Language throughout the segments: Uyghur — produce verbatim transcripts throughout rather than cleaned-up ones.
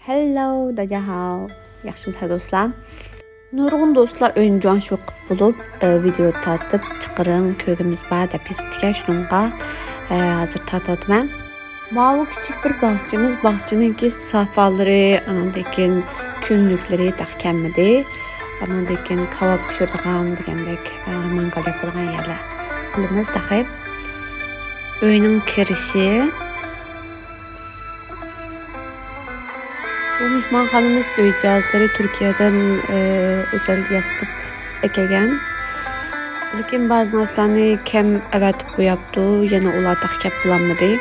ھەللو، داجاھاۋ. ياخشىمۇسىلەر دوستلار؟ نۇرغۇن دوستلار ئۆينى جۇاڭشۇ قىپ بولۇپ، ئە، ۋىدېو تارتىپ چىقىرىڭ، كۆرگۈمىز بار دەپ يېزىپتىكەن، شۇنىڭغا، ئە، ھازىر تارتىۋاتىمەن. ماۋۇ كىچىك بىر باغچىمىز، باغچىنىڭكى سافالىرى، ئانىڭدىن كېيىن كۈنلۈكلىرى تېخى كەلمىدى. ئانىڭدىن كېيىن كاۋاپ پىشۇرىدىغان دېگەندەك، ئە، مانگال ياپىدىغان يەرلەر قىلىمىز تېخى. ئۆينىڭ كىرىشى. بۇ مېھمانخانىمىز ئۆي جاھازلىرى تۈركىيەدىن، ئى، ئۆزەل ياسىتىپ ئەكەلگەن. لېكىن بەزى نەرسىلەرنى كەم ئەۋەتىپ قوياپتۇ، يەنە ئۇلار تېخى كەپ بولالمىدى.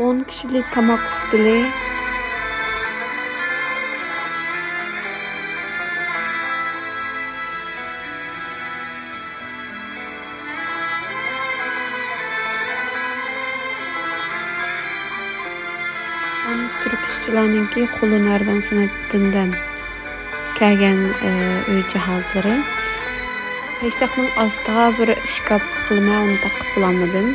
ئون كىشىلىك تاماق ئۈستىلى. ھەممىسى تۈرك ئىشچىلارنىڭكى قول ھۈنەرۋەن سەنئىتىدىن كەلگەن، ئە، ئۆي جاھازلىرى. پەشتاقنىڭ ئاستىغا بىر ئىشكاپ قىلىمەن، ئۇنى تاقىپ بولالمىدىم.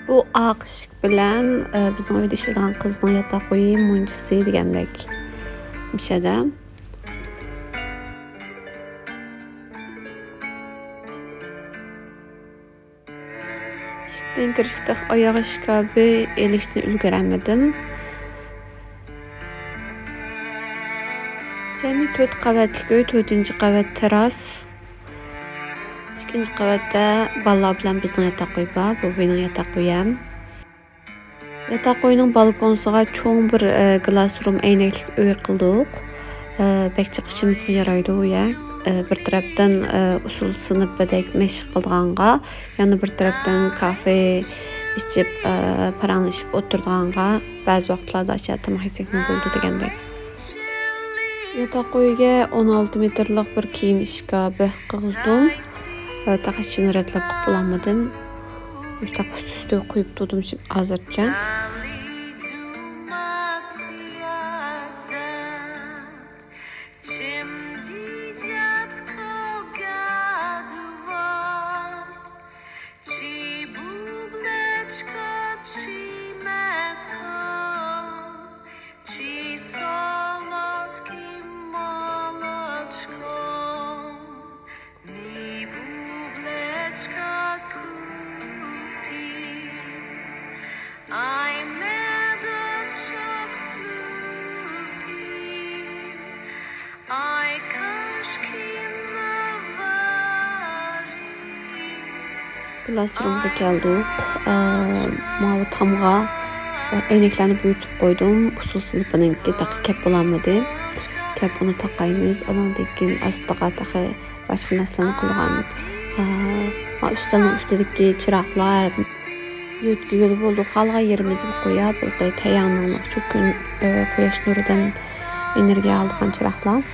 بۇ ئاق ئىشىك بىلەن، ئە، بىزنىڭ ئۆيدە ئىشلەيدىغان قىزنىڭ ياتاق ئۆيى، مۇنچىسى دېگەندەك مۇشەدە. ئىشىكتىن كىرىشكە تېخى ئاياغ ئىشكاپى ئېلىشنى ئۈلگۈرەلمىدىم. جەمئىي تۆت قەۋەتلىك ئۆي، تۆتىنچى قەۋەت تېراس. ئىككىنچى قەۋەتتە بالىلار بىلەن بىزنىڭ ياتاق ئۆي بار. بۇ مېنىڭ ياتاق ئۆيۈم. ياتاق ئۆينىڭ بالكونىسىغا چوڭ بىر، ئە، گلاس روم ئەينەكلىك ئۆي قىلدۇق. ئە، بەك جىق ئىچىمىزگە يارايدۇ ئۇ يەر. ئە، بىر تەرەپتىن، ئە، ئۇسسۇل سىنىپىدەك مەشىق قىلىدىغانغا، يەنە بىر تەرەپتىن كافې ئىچىپ، ئە، پاراڭلىشىپ ئولتۇرىدىغانغا، بەزى ۋاقىتلاردا ئاشۇ يەردە تاماق يېسەكمۇ بولىدۇ دېگەندەك. ياتاق ئۆيگە ئون ئالتە مېتىرلىق بىر كىيىم ئىشكاپى قىغۇزدۇم. ئە، تېخى ئىچىنى رەتلەپ قىلىپ بولالمىدىم. مۇشۇنداق ئۈستى-ئۈستىگە قويۇپ تۇردۇم ھازىرچە. گلاس رومغا كەلدۇق. ئە، ماۋۇ تامغا، ئە، ئەينەكلەرنى بۇيرۇتۇپ قويدۇم. ئۇسسۇل سىنىپىنىڭكى تېخى كەپ بولالمىدى. كەپ ئۇنى تاقايمىز. ئۇنىڭدىن كېيىن ئاستىغا تېخى باشقا نەرسىلەرنى قىلغان. ئە، ئۈستەلنىڭ ئۈستىدىكى چىراغلار يۆتكىگىلى بولىدۇ. خالىغان يېرىمىزگە قويۇپ، بۇ تاياقنىڭ شۇ كۈن، ئە، قۇياش نۇرىدىن ئېنېرگىيە ئالىدىغان چىراغلار.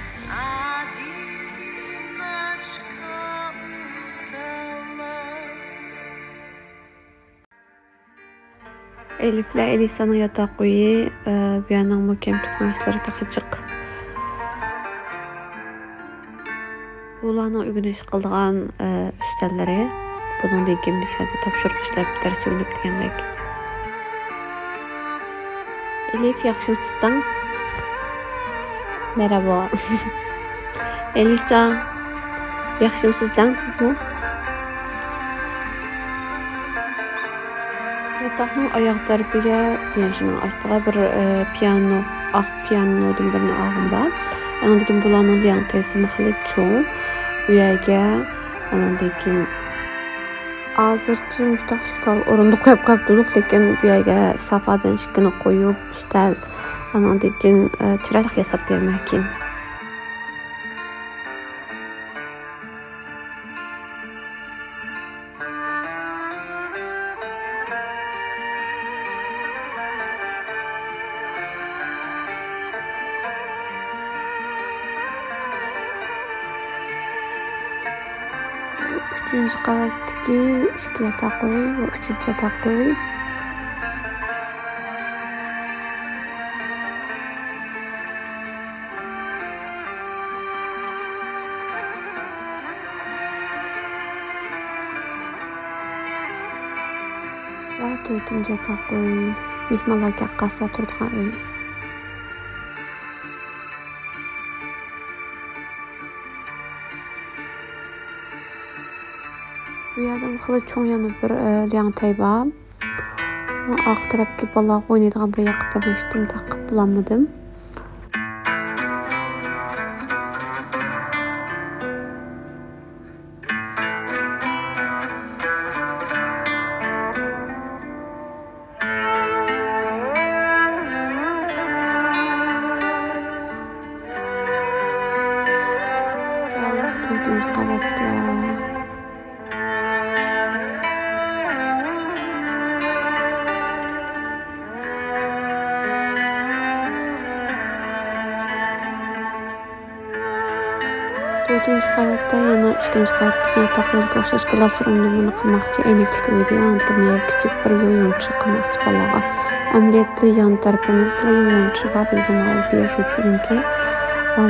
ئېلىف بىلەن ئېلىسانىڭ ياتاق ئۆيى، ئە، بۇ يەرنىڭمۇ كەمتۈك نەرسىلىرى تېخى جىق. بۇلارنىڭ ئۆگىنىش قىلىدىغان، ئە، ئۈستەللىرى. بۇنىڭدىن كېيىن بىز يەردە تاپشۇرۇق ئىشلەپ، دەرس ئۆگىنىپ دېگەندەك. ئېلىف، ياخشىمۇسىز دەڭ؟ مەرھابا. ئېلىسا، ياخشىمۇسىز دەڭ سىزمۇ؟ ياتاقنىڭ ئاياغ تەرىپىگە، دېگەن شۇنىڭ ئاستىغا بىر، ئە، پىيانو، ئاق پىيانودىن بىرنى ئالغۇم بار. ئاندىن كېيىن بۇلارنىڭ لياڭتەيسىمۇ خېلى چوڭ. ئۇ يەرگە، ئاندىن كېيىن، ھازىرچە مۇشۇنداق ئىككى تال ئورۇندۇق قويۇپ قويۇپ تۇردۇق، لېكىن بۇ يەرگە سافادىن ئىككىنى قويۇپ، ئۈستەل، ئانىڭدىن كېيىن، ئە، چىرايلىق ياساپ بېرىمەن كېيىن. ئۈچىنچى قەۋەتتىكى ئىككى ياتاق ئۆي ۋە ئۈچىنچى ياتاق ئۆي. ۋە تۆتىنچى ياتاق ئۆي، مېھمانلار كەپ قالسا تۇرىدىغان ئۆي. بۇ يەردە خېلى چوڭ يەنە بىر، ئە، لياڭتەي بار. ئارقا تەرەپكە بالىلارغا ئوينايدىغان بىر ياق قىلىپ بەرمەكچىدىم، تېخى قىلىپ بولالمىدىم. تۆتىنچى قەۋەتكە. تۆتىنچى قەۋەتتە يەنە ئىككىنچى قەۋەت بىزنىڭ ياتاق ئۆيگە ئوخشاش كىلاس رومدا بۇنى قىلماقچى، ئەينەكلىك ئۆيدە يەنە كىچىك بىر يۇيۇنچۇق قىلماقچى بالىلارغا. ئەمەلىيەتتە يان تەرىپىمىزدىلا يۇيۇنچۇق بار بىزنىڭ بىيەشۇچىنىڭكى.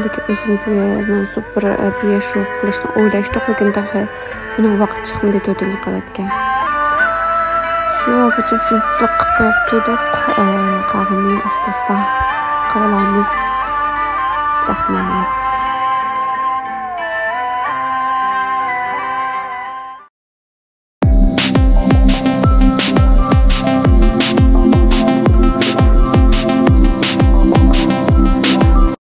لېكىن ئۆزىمىزگە مەنسۇپ بىر بىيەشۇ قىلىشنى ئويلاشتۇق، لېكىن تېخى بۇنىڭ ۋاقتى چىقمىدى تۆتىنچى قەۋەتكە. شۇ ھازىرچە شۇنچىلىك قىلىپ قويۇپ تۇردۇق. ئە، قالغىنىنى ئاستا-ئاستا قىلىۋالارمىز. رەھمەت.